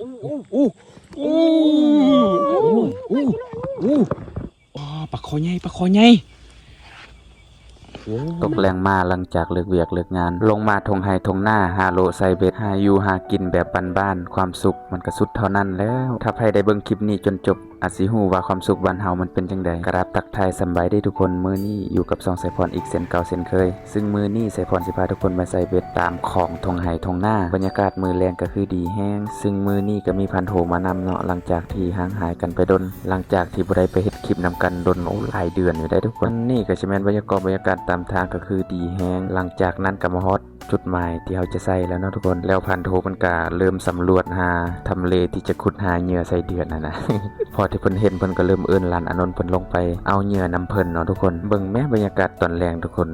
ໂອ້ ໂອ້ ໂອ້ ໂອ້ ປາຄໍ່ໃຫຍ່ ປາຄໍ່ໃຫຍ່. ຕົກແລງມາ ຫຼັງຈາກເລີກວຽກເລີກງານ ລົງມາທົ່ງໄຮ່ທົ່ງນາ ຫາໂລະໃສ່ເບັດ ຫາຢູ່ຫາກິນແບບບ້ານໆ ຄວາມສຸກມັນກະສຸດເທົ່ານັ້ນແລ້ວ. ຖ້າໃຜໄດ້ເບິ່ງຄລິບນີ້ຈົນຈົບ ອາດຊິຮູ້ວ່າຄວາມສຸກບ້ານເຮົາມັນເປັນຈັ່ງໃດ. ກະລາບທັກທາຍສຳບາຍດີທຸກຄົນ, ມື້ນີ້ຢູ່ກັບຊ່ອງໄຊພອນອີກເຊັ່ນເກົ່າເຊັ່ນເຄີຍ. ຊຶ່ງມື້ນີ້ໄຊພອນຊິພາທຸກຄົນມາໃສ່ເບັດຕາມຂອງທົ່ງໄຮ່ທົ່ງນາ. ບັນຍາກາດມື້ແລງກະຄືດີແຮງ, ຊຶ່ງມື້ນີ້ກະມີພານໂທມານຳເນາະ, ຫຼັງຈາກທີ່ຫ່າງຫາຍກັນໄປດົນ, ຫຼັງຈາກທີ່ບໍ່ໄດ້ໄປເຮັດຄລິບນຳກັນດົນ ໂອ້ ຫຼາຍເດືອນຢູ່ໄດ໋ທຸກຄົນ. ອັນນີ້ກະຊິແມ່ນບັນຍາກາດ ບັນຍາກາດຕາມທາງກະຄືດີແຮງ, ຫຼັງຈາກນັ້ນກະມາຮອດ ຈຸດໝາຍທີ່ເຮົາຈະໃສ່ແລ້ວເນາະທຸກຄົນ. ແລ້ວພານໂທເພິ່ນກະເລີ່ມສຳຫຼວດຫາທຳເລທີ່ຈະຂຸດຫາເຫຍື່ອໃສ່ເດືອນຫັ້ນນະ. ພໍທີ່ເພິ່ນເຫັນ ເພິ່ນກະເລີ່ມເອີ້ນຫຼານອານົນເພິ່ນລົງໄປເອົາເຫຍື່ອນຳເພິ່ນເນາະທຸກຄົນ. ເບິ່ງແມ້ ບັນຍາກາດຕອນແລງທຸກຄົນ,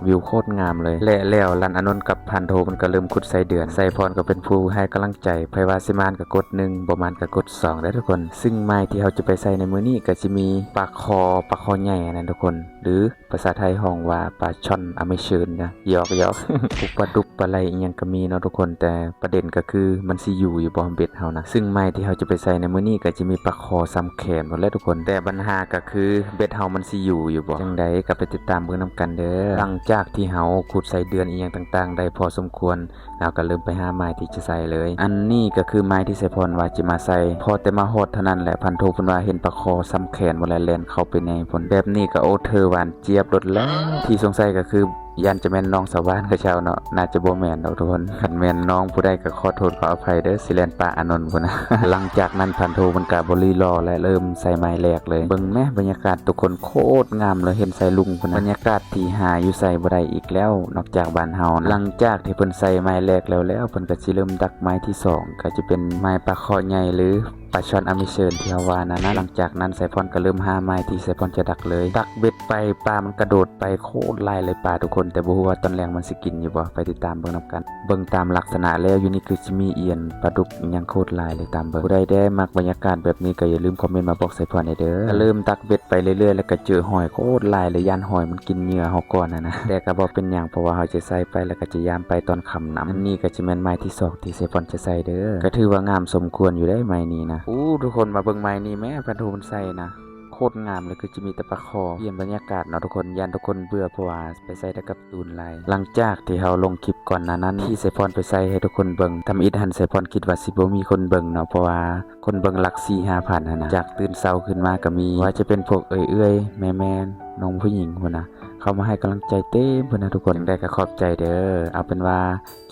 ວິວໂຄດງາມເລີຍ. ແລະແລ້ວຫຼານອານົນກັບພານໂທເພິ່ນກະເລີ່ມຂຸດໃສ່ເດືອນ. ໄຊພອນກະເປັນຜູ້ໃຫ້ກຳລັງໃຈ, ໃຜວ່າຊິໝານກະກົດໜຶ່ງ ບໍ່ໝານກະກົດສອງເດີທຸກຄົນ. ຊຶ່ງໄມ້ທີ່ເຮົາຈະໄປໃສ່ໃນມື້ນີ້ກະຊິມີປາຄໍ່ ປາຄໍ່ໃຫຍ່ຫັ້ນນະທຸກຄົນ ຫຼື ພາສາໄທຮ້ອງວ່າປາຊ່ອນອາເມຊອນນະ, ຫຍອກໆ. ພວກປາດຸກປາໄຫຼອີ່ຫຍັງກະມີເນາະທຸກຄົນ, ແຕ່ປະເດັນກະຄືມັນຊິຢູ່ຢູ່ບໍ່ເບັດເຮົານະ. ຊຶ່ງໄມ້ທີ່ເຮົາຈະໄປໃສ່ໃນມື້ນີ້ກະຊິມີປາຄໍ່ສ່ຳແຂນພຸ້ນແຫຼະທຸກຄົນ, ແຕ່ບັນຫາກະຄືເບັດເຮົາມັນຊິຢູ່ຢູ່ບໍ່. ຈັ່ງໃດກະໄປຕິດຕາມເບິ່ງນຳກັນເດີ. ຫຼັງຈາກທີ່ເຮົາຂຸດໃສ່ເດືອນອີ່ຫຍັງຕ່າງໆໄດ້ພໍສົມຄວນ ລາວກະເລີ່ມໄປຫາໄມ້ທີ່ຈະໃສ່ເລີຍ. ອັນນີ້ກະຄືໄມ້ທີ່ໄຊພອນວ່າຈະມາໃສ່. ພໍແຕ່ມາຮອດເທົ່ານັ້ນແຫຼະ ພານໂທເພິ່ນວ່າເຫັນປາຄໍ່ສ່ຳແຂນພຸ້ນແຫຼະ ແລ່ນເຂົ້າໄປໃນພຸ້ນ. ແບບນີ້ກະໂອເທີຫວານຈຽບໂລດແລ້ວ. ທີ່ສົງໄສກະຄືຢ້ານຈະແມ່ນນ້ອງສາວຫວານເຂົາເຈົ້າເນາະ, ໜ້າຈະບໍ່ແມ່ນດອກທຸກຄົນ. ຄັນແມ່ນນ້ອງຜູ້ໃດກະຂໍໂທດຂໍອະໄພເດີ, ຊິແລ່ນປະອານົນພຸ້ນນະ. ຫຼັງຈາກນັ້ນພານໂທເພິ່ນກະບໍ່ລີລໍແລະ ເລີ່ມໃສ່ໄມ້ແລກເລີຍ. ເບິ່ງແມ້ ບັນຍາກາດທຸກຄົນ ໂຄດງາມເລີຍ, ເຫັນສາຍລຸງພຸ້ນນະ. ບັນຍາກາດທີ່ຫາຢູ່ໃສບໍ່ໄດ້ອີກແລ້ວ ນອກຈາກບ້ານເຮົານະ. ຫຼັງຈາກທີ່ເພິ່ນໃສ່ໄມ້ແລກແລ້ວແລ້ວ ເພິ່ນກະຊິເລີ່ມດັກໄມ້ທີສອງ ກະຈະເປັນໄມ້ປາຄໍ່ໃຫຍ່ ຫຼື ປາຊ່ອນອາເມຊອນທີ່ເຮົາວ່ານັ້ນນະ. ຫຼັງຈາກນັ້ນໄຊພອນກະເລີ່ມຫາໄມ້ທີ່ໄຊພອນຈະດັກເລີຍ. ດັກເບັດໄປ ປາມັນກະໂດດໄປໂຄດຫຼາຍເລີຍປາທຸກຄົນ, ແຕ່ບໍ່ຮູ້ວ່າຕອນແລງມັນຊິກິນຢູ່ບໍ່. ໄປຕິດຕາມເບິ່ງນຳກັນ. ເບິ່ງຕາມລັກສະນະແລ້ວ ຢູ່ນີ້ຄືຊິມີອຽນ ປາດຸກ ອີ່ຫຍັງໂຄດຫຼາຍເລີຍ. ຕາມເບິ່ງ ຜູ້ໃດແດ່ມັກບັນຍາກາດແບບນີ້ກະຢ່າລືມຄອມເມັນມາບອກໄຊພອນແດ່ເດີ. ກະເລີ່ມດັກເບັດໄປເລື້ອຍໆ ແລ້ວກະເຈີຫອຍໂຄດຫຼາຍເລີຍ, ຢ້ານຫອຍມັນກິນເຫຍື່ອເຮົາກ່ອນຫັ້ນນະ. ແຕ່ກະບໍ່ເປັນຫຍັງ ເພາະວ່າເຮົາຈະໃສ່ໄປ ແລ້ວກະຈະຢາມໄປຕອນຄ່ຳນຳ. ອັນນີ້ກະຈະແມ່ນໄມ້ທີສອງທີ່ໄຊພອນຈະໃສ່ເດີ. ກະຖືວ່າງາມສົມຄວນຢູ່ເດ້ໄມ້ນີ້ນະ. ໂອ້ ທຸກຄົນ ມາເບິ່ງໄມ້ນີ້ແມ້ ພານໂທເພິ່ນໃສ່ນະ. ໂຄດງາມເລີຍ, ຄືຈະມີແຕ່ປາຄໍ່. ປ່ຽນບັນຍາກາດເນາະທຸກຄົນ, ຢ້ານທຸກຄົນເບື່ອເພາະວ່າໄປໃສ່ແຕ່ກາບຕູນຫຼາຍ. ຫຼັງຈາກທີ່ເຮົາລົງຄລິບກ່ອນໜ້ານັ້ນ ທີ່ໄຊພອນໄປໃສ່ໃຫ້ທຸກຄົນເບິ່ງ, ທຳອິດຫັ້ນໄຊພອນຄິດວ່າຊິບໍ່ມີຄົນເບິ່ງເນາະ, ເພາະວ່າຄົນເບິ່ງຫຼັກສີ່ຫ້າພັນຫັ້ນນະ. ຈາກຕື່ນເຊົ້າຂຶ້ນມາກະມີ, ວ່າຈະເປັນພວກເອື້ອຍໆ ແມ່ໆ ນ້ອງຜູ້ຍິງພຸ້ນນະ ເຂົ້າມາໃຫ້ກຳລັງໃຈເຕັມພຸ້ນນະທຸກຄົນ. ຈັ່ງໃດກະຂອບໃຈເດີ. ເອົາເປັນວ່າ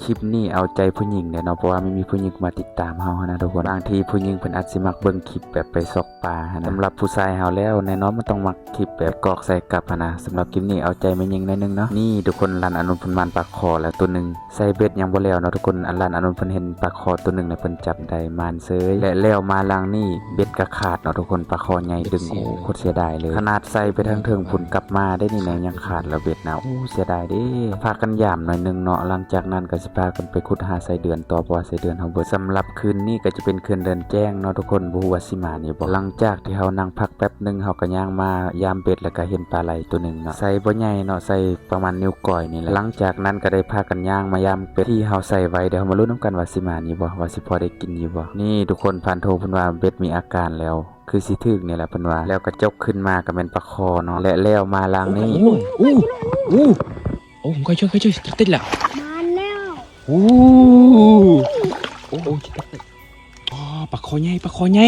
ຄລິບນີ້ເອົາໃຈຜູ້ຍິງແດ່ເນາະ, ເພາະວ່າມີ ມີຜູ້ຍິງມາຕິດຕາມເຮົາຫັ້ນນະທຸກຄົນ. ບາງທີຜູ້ຍິງເພິ່ນອາດຊິມັກເບິ່ງຄລິບແບບໄປຊອກປາຫັ້ນນະ. ສຳລັບຜູ້ຊາຍເຮົາແລ້ວ ແນ່ນອນມັນຕ້ອງມັກຄລິບແບບກອກໃສ່ກັບຫັ້ນນະ. ສຳລັບຄລິບນີ້ເອົາໃຈແມ່ຍິງໜ້ອຍໜຶ່ງເນາະ. ນີ້ທຸກຄົນ ຫຼານອານົນເພິ່ນໝານປາຄໍ່ແລ້ວໂຕໜຶ່ງ. ໃສ່ເບັດຍັງບໍ່ແລ້ວເນາະທຸກຄົນ, ອັນ ຫຼານອານົນເພິ່ນເຫັນປາຄໍ່ໂຕໜຶ່ງແລ້ວເພິ່ນຈັບໄດ້ ໝານເສີຍ. ແລະແລ້ວມາຫຼັງນີ້ ເບັດກະຂາດເນາະທຸກຄົນ, ປາຄໍ່ໃຫຍ່ດຶງ. ໂອ້ ໂຄດເສຍດາຍເລີຍ. ຂະໜາດໃສ່ໄປທາງເທິງພຸ້ນ ກັບມາໄດ້ນີ້ນະ ຍັງຂາດລະເບັດນະ. ໂອ້ ເສຍດາຍເດ້. ພາກັນຢາມໜ້ອຍໜຶ່ງເນາະ, ຫຼັງຈາກນັ້ນກະຊິພາກັນໄປຂຸດຫາໄສ້ເດືອນຕໍ່ ເພາະວ່າໄສ້ເດືອນເຮົາເບິດ. ສຳລັບຄືນນີ້ກະຈະເປັນຄືນເດີນແຈ້ງເນາະທຸກຄົນ, ບໍ່ຮູ້ວ່າຊິໝານຢູ່ບໍ່. ຫຼັງຈາກທີ່ເຮົານັ່ງພັກແປັບໜຶ່ງ ເຮົາກະຍ່າງມາຢາມເບັດ ແລ້ວກະເຫັນປາໄຫຼໂຕໜຶ່ງເນາະ, ໄຊບໍ່ໃຫຍ່ເນາະ, ໄຊປະມານນິ້ວກ້ອຍນີ້ແຫຼະ. ຫຼັງຈາກນັ້ນກະໄດ້ພາກັນຍ່າງມາຢາມເບັດທີ່ເຮົາໃສ່ໄວ້, ດຽວເຮົາມາລຸ້ນນຳກັນວ່າຊິໝານຢູ່ບໍ່, ວ່າຊິພໍໄດ້ກິນຢູ່ບໍ່. ນີ້ທຸກຄົນ ພານໂທເພິ່ນວ່າເບັດມີອາການແລ້ວ. ຄືຊິຖືກນີ້ແຫຼະເພິ່ນວ່າ. ແລ້ວກະຈົກຂຶ້ນມາກະແມ່ນປາຄໍ່ເນາະ. ແລະແລ້ວມາຫຼັງນີ້. ໂອ້ ໂອ້ ໂອ້ ໂອ້ ຂ້ອຍຊ່ວຍ ຂ້ອຍຊ່ວຍ ຕິດລະ. ມາແລ້ວ. ໂອ້ ໂອ້ ອໍ ປາຄໍ່ໃຫຍ່ ປາຄໍ່ໃຫຍ່.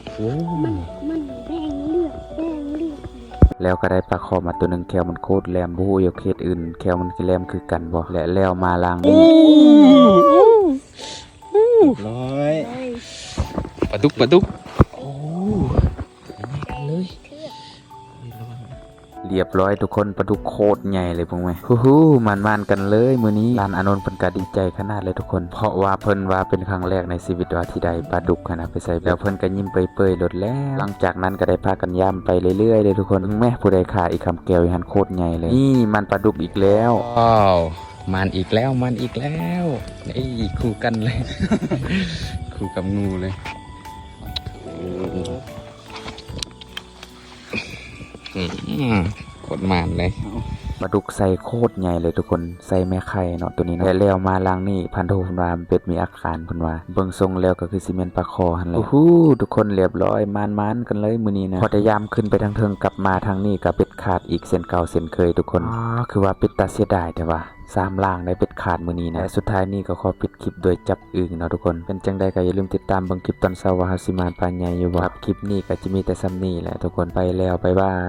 ໂອ້ ມັນ ມັນແດງເລືອດ ແດງເລືອດ. ແລ້ວກະໄດ້ປາຄໍ່ມາໂຕໜຶ່ງ, ແຂ້ວມັນໂຄດແຫຼມ, ບໍ່ຮູ້ຢູ່ເຂດອື່ນແຂ້ວມັນຊິແຫຼມຄືກັນບໍ່. ແລະແລ້ວມາຫຼັງນີ້. ໂອ້ ໂອ້ ໂອ້ ຮຽບຮ້ອຍ. ປາດຸກ ປາດຸກ. ໂອ້ ໃຫຍ່ກັນເລີຍ. ຮຽບຮ້ອຍທຸກຄົນ, ປາດຸກໂຄດໃຫຍ່ເລີຍພວກແມ່. ຫູ ໝານໆກັນເລີຍມື້ນີ້. ຫຼານອານົນເພິ່ນກະດີໃຈຂະໜາດເລີຍທຸກຄົນ, ເພາະວ່າເພິ່ນວ່າເປັນຄັ້ງແລກໃນຊີວິດວ່າທີ່ໄດ້ປາດຸກຫັ້ນນະໄປໃສ່. ແລ້ວເພິ່ນກະຍິ້ມເປີຍໆໂລດແລ້ວ. ຫຼັງຈາກນັ້ນກະໄດ້ພາກັນຢາມໄປເລື້ອຍໆເລີຍທຸກຄົນ. ເບິ່ງແມ້ ຜູ້ໃດຄາອີກຄຳແກ້ວຢູ່ຫັ້ນ ໂຄດໃຫຍ່ເລີຍ. ນີ້ມັນປາດຸກອີກແລ້ວ. ວ້າວ ມານອີກແລ້ວ ມານອີກແລ້ວ. ນີ້ ຄູ່ກັນເລີຍ ຄູ່ກັບງູເລີຍ. ອືມ ໂຄດໝານເລີຍ ປາດຸກໃສ່ໂຄດໃຫຍ່ເລີຍທຸກຄົນ ໃສ່ແມ່ໄຂ່ເນາະ ໂຕນີ້ເນາະ. ແລະແລ້ວມາຫຼັງນີ້ ພັນໂທເພິ່ນວ່າເປັດມີອາການ ເພິ່ນວ່າເບິ່ງຊົງແລ້ວກໍຄືຊິແມ່ນປາຄໍ່ຫັ້ນແຫຼະ. ໂອ້ໂຫ ທຸກຄົນ ລຽບຮ້ອຍ ໝານໆກັນເລີຍມື້ນີ້ນະ. ພໍໄດ້ຍາມຂຶ້ນໄປທາງເທິງ ກັບມາທາງນີ້ກໍເປັດຂາດອີກເຊັ່ນເກົ່າເຊັ່ນເຄີຍທຸກຄົນ. ອໍ ຄືວ່າເປັດຕາເສຍດາຍແທ້ວ່າ ສາມລ່າງໄດ້ເປັດຂາດມື້ນີ້ນະ. ແລະສຸດທ້າຍນີ້ກໍຂໍປິດຄລິບດ້ວຍຈັບອຶ່ງເນາະທຸກຄົນ. ເປັນຈັ່ງໃດກໍຢ່າລືມຕິດຕາມເບິ່ງຄລິບຕອນເຊົ້າວ່າເຮົາຊິໝານປາໃຫຍ່ຢູ່ບໍ່. ສຳລັບຄລິບນີ້ກໍຈະມີແຕ່ສ່ຳນີ້ແຫຼະທຸກຄົນ. ໄປແລ້ວ ບາຍບາຍ.